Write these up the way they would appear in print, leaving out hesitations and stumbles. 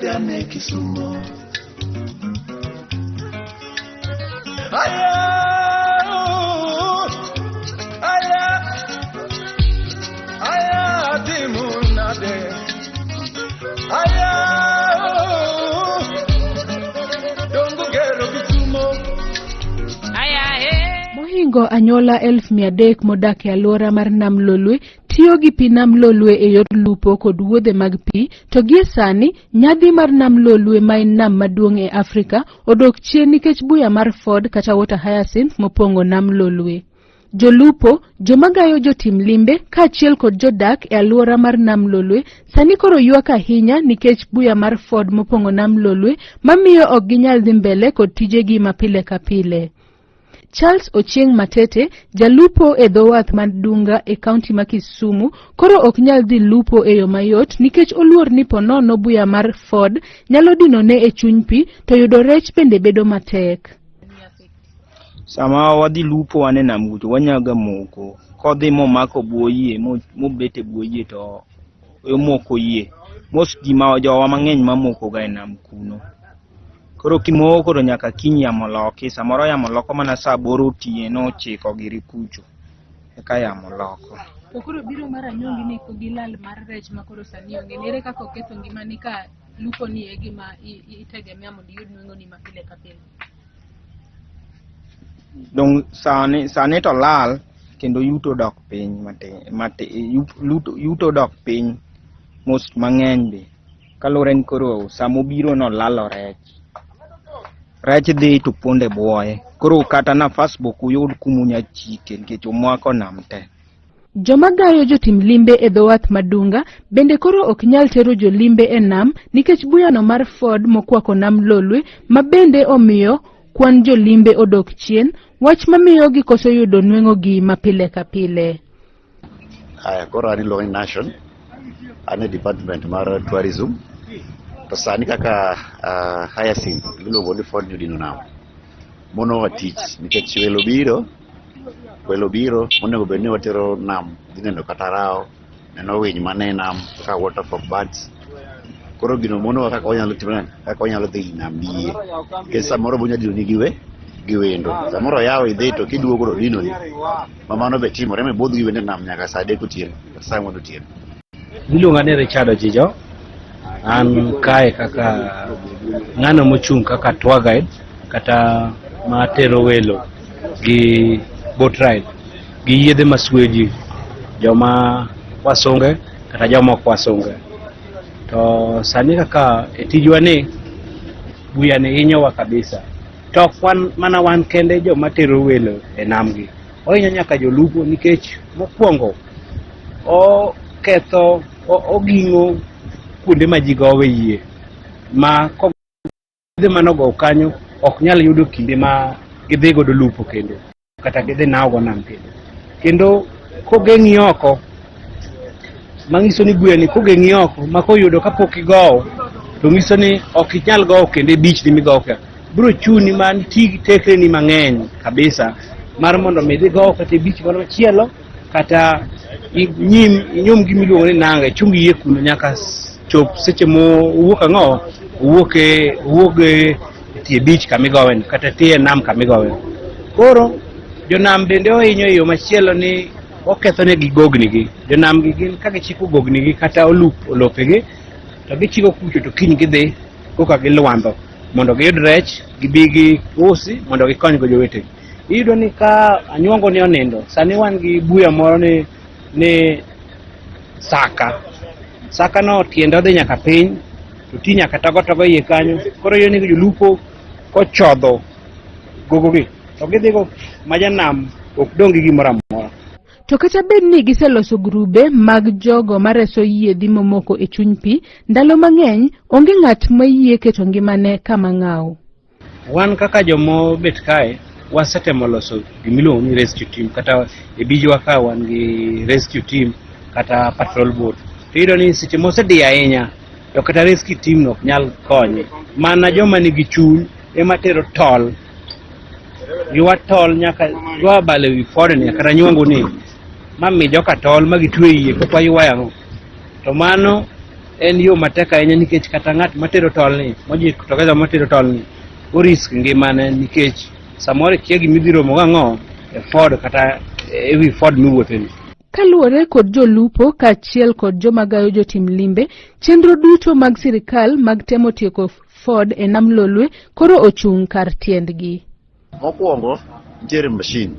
Dane Kisumo. Aya, aya, aya, timunade. Aya, dongo gero Kisumo. Mohingo anyuola 300,000 modak e alwora mar Nam Lolwe tiyo gi pi Nam Lolwe e yor lupo kod wuodhe mag pi, to gie sani nyadhi mar Nam Lolwe ma en nam maduong' e Afrika odok chien nikech buya mar ford kata water hyacinth mopong'o Nam Lolwe. Jolupo, joma gayo jotim limbe kaachiel kod jodak e alwora mar Nam Lolwe sani koro ywak ahinya nikech buya mar ford mopong'o Nam Lolwe mamiyo ok ginyal dhi mbele kod tijegi ma pile ka pile. Charles Ochieng Matete, jalupo e dho wath mar Dunga e kaunti ma Kisumu, koro ok nyal dhi lupo e yo mayot nikech oluor ni ponono buya mar ford nyalo dinone e chuny pi to yudo rech bende bedo matek. Sama wadhi lupo wan e nam kucho wanyaga moko. Kodhi momako bwo yie mobet e bwo yie to omoko yie. Most ji ma jowa mang'eny mamokoga e nam kuno. Koro kimoko to nyaka kiny yamo loki. Samoro yamo loko mana saa aboro otieno ochiko giri kucho. Eka yamo loko. To koro biro mar anyuongi ni gi lal mar rech ma koro sani onge. Ere kaka oketho ngimani ka lupo ni e gima itegemea mondo iyud nweng'oni ma pile ka pile? Dong sani sani to lal kendo yuto dok piny matin, matin yuto dok piny most mang'eny be. Kaluwore ni koro samobiro no lalo rech. Rech dhi to pondo e bwoye. Koro kata nafas be ok uyud kumunya chike nikech omako nam te. Joma gayo jotim limbe e dho wath ma Dunga bende koro ok nyal tero jolimbe e nam nikech buyano mar ford mokwako Nam Lolwe ma bende omiyo kwan jolimbe odok chien, wach mamiyo gikoso yudo nweng'ogi ma pile ka pile. Aya, koro an iluonga ni Nation, an e department mar tourism. To sani kaka hyacinth miluongo ni Ford Odino Nam monowa tich nikech welo biro, welo biro monego bed ni watero nam dhi neno kata rao, neno winy man e nam kaka water for birds. Koro gino monowa kaka wanyalo timo nade, kaka wanyalo dhi nam gi yie. Nikech samoro bonya dinoni gi we gi wendo. Samoro oyawo idhi to kiduogo to odinoni. Ma mano be timore mibudh gi wendo e nam nyaka saa adek otieno kata saa ang'wen otieno. Iluonga ni Richard Ojijo. An kae kaka ng'ano mochung' kaka tour guide kata matero welo gi boat ride gi yiedhe masuoyo ji joma wasunge kata joma ok wasunge. To sani kaka e tijwa ni buya ni hinyowa kabisa. To ok wan mana wan kende joma tero welo e nam gi. Ohinyo nyaka jolupo nikech mokwongo oketho oging'o kuonde ma ji gowe yie ma kodhi manogow kanyo ok nyal yudo kinde ma gidhi godo lupo kendo kata gidhi nawo go nam kendo. Kendo kogeng'i oko manyiso ni gweno kogeng'i oko ma koyudo kapok igowo to nyiso ni ok inyal gowo kendo e beach ni migowo ka biro chuni ma iti gi tekreni mang'eny kabisa mar mondo mi idhi gowo kata e beach moro machielo kata inyim inyum gima iluongo ni nanga ichung yie kuno nyaka chop seche mowuok ang'o owuok e owuog e tie beach kamigowe no kata tie nam kamigowe no. Koro jonam bende ohinyo e yo machielo ni oketho negi gogni gi. Jonam gi gin ka gichiko gogni gi kata olup olopegi to gichiko kucho to kiny gidhi koka gilwandho mondo giyud rech gibi giusi mondo gikonygo jowetegi. Iyudo ni ka anyuongo ni onindo, sani wan gi buya moro ni ni saka. Saka no tiende odhi nyaka piny to ti nyaka togo togo iye kanyo. Koro iyudo ni jolupo kochodho gogogi to gidhigo ma janam ok dong' gi gimoro amora. To kata bed ni giseloso grube mag jogo mareso yiedhi momoko e chuny pi, ndalo mang'eny onge ng'at mayie keto ngimane kama ng'aw. Wan kaka joma obet kae wasetemo loso gimiluongo ni rescue team kata e bijwa ka wan gi rescue team kata patrol boat. To iyudo ni seche mosediyo ahinya to kata rescue team no ok nyal konye. Mana joma nigi chuny ema tero tol. Ywa tol nyaka ywa abal ewi ford ni kata nyuango ni ma mi joka tol ma gitwe yie koka ywayo. To mano En yo matek ahinya nikech kata ng'at matero tolni, mojitokeza matero tolni, orisk ngimane nikech samoro ikia gima idhi romo gang'o e ford kata e wi ford miwuotheni. Kaluwore kod jolupo kaachiel kod joma gayo jotim limbe, chenro duto mag sirikal mag temo tieko Ford e Nam Lolwe koro ochung' kar tiendgi. Mokwongo, nitiere machine,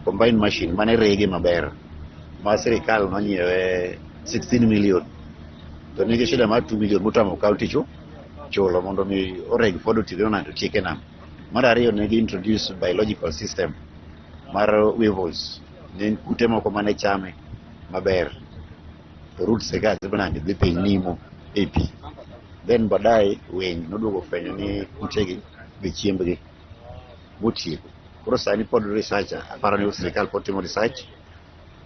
combined machine mane rege maber ma sirikal nonyiewe 16 million to nigi shida mar 2 million motamo county chulo mondo mi oreg Ford otigo nade otieke nam. Mar ariyo ne gi introduce biological system mar weevils, ne en kute moko mane chame maber to roots ka dhi nade dhi piny nimo e pi. Then baadaye winy noduogo fwenyo ni kutegi be chiembgi motieko. Koro sani pod research, aparo ni sirikal pod timo research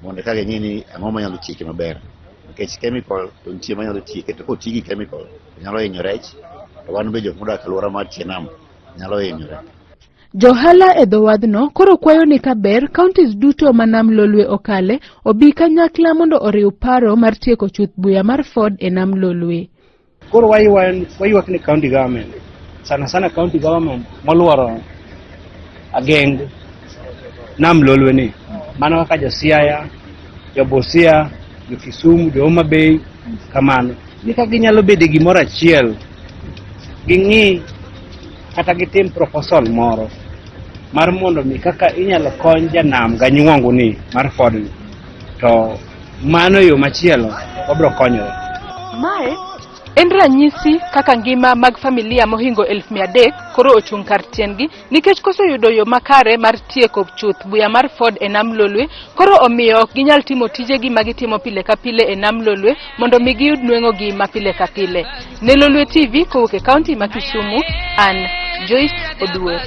mondo eka ging'e ni ang'o manyalo tieke maber. Nikech chemical to nitie manyalo tieke to koti gi chemical to nyalo hinyo rech to wan be jok modak e alwora mar tie nam nyalo hinyore. Johala e dho wadhno koro kwayo ni kaber counties duto ma Nam Lolwe okale obi kanyakla mondo oriw paro mar tieko chuth buya mar Ford e Nam Lolwe. Koro waywak ni county government, sana sana county government moluoro ageng Nam Lolwe ni, mano kaka jo Siaya, jo Busia, jo Kisumu, jo Homa Bay, kamano. Ni ka ginyalo bedo e gimoro achiel, ging'i kata gitim proposal moro mar mondo mi kaka inyalo kony janam ganyuongo ni mar Ford ni, to mano yo machielo wabiro konyore. Mae en ranyisi kaka ngima mag familia mohingo 300,000 koro ochung' kar tiendgi nikech koso yudo yo makare mar tieko chuth buya mar Ford e Nam Lolwe koro omiyo ok ginyal timo tijegi ma gitimo pile ka pile e Nam Lolwe mondo mi giyud nweng'ogi ma pile ka pile. Ne Lolwe TV kowuok e kaunti ma Kisumu, an Joyce Oduor.